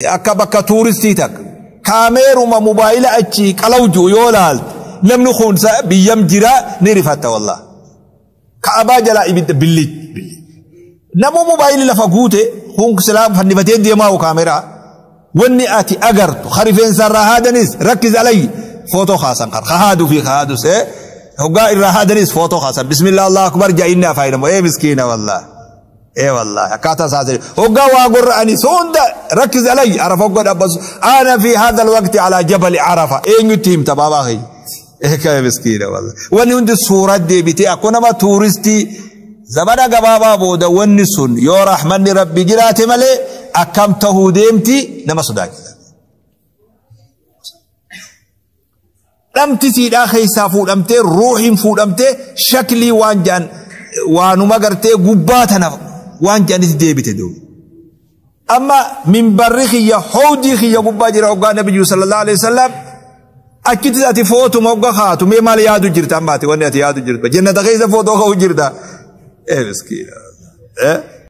Akka bakka tuuristii takka kaameeruma mobaayila achii qalawju yoo laalte, namni kun biyyam jira ni rifatta. Wallah, ka'abaa jalaa ibidda billi namu mobaayilii lafa guute kun silaa fannifatee deemaa. Kaameeraa wanni ati agartu rifeensa irraa haadanis rakkis alayyi footoo kaasan, kan haaduu fi haadus hoggaa irraa haadanis footoo kaasan. Bismillah, Allah akbar ja'inni afaayinamu. Ee miskiina, wallah, ee wallahi, akkaataa isaa hoggaa waa gorra'anis hunda rakkis alayyi. Arafa hoggaa dhaabbasu, ana fi hadha alwaqti ala jabali Arafa, eenyutti himta baabaa kiyya? Ee miskiina, wallah, wanni hundi suura deebitee akkuma nama tuuristii. Zamana gabaabaa booda wanni sun yoo rahmanni Rabbi jiraate malee akkam tahuu deemti, nama sodaachisa. Dhamti siidhaa keessaa fuudhamtee, ruuxiin fuudhamtee, shaklii waan jaan waanuma gartee gubbaa tana waan jaanitti deebite duuba. Amma minbarri kiyya hawdii kiyya gubbaa jira hoggaa Nabiyyu sallallahu alaihi wasallam achitti ati footuma hoggaa kaatu, mee maal yaadu jirta? Amma ati wanni ati yaadu jirta jannata keessa footoo ka'u jirta. Ee miskiina.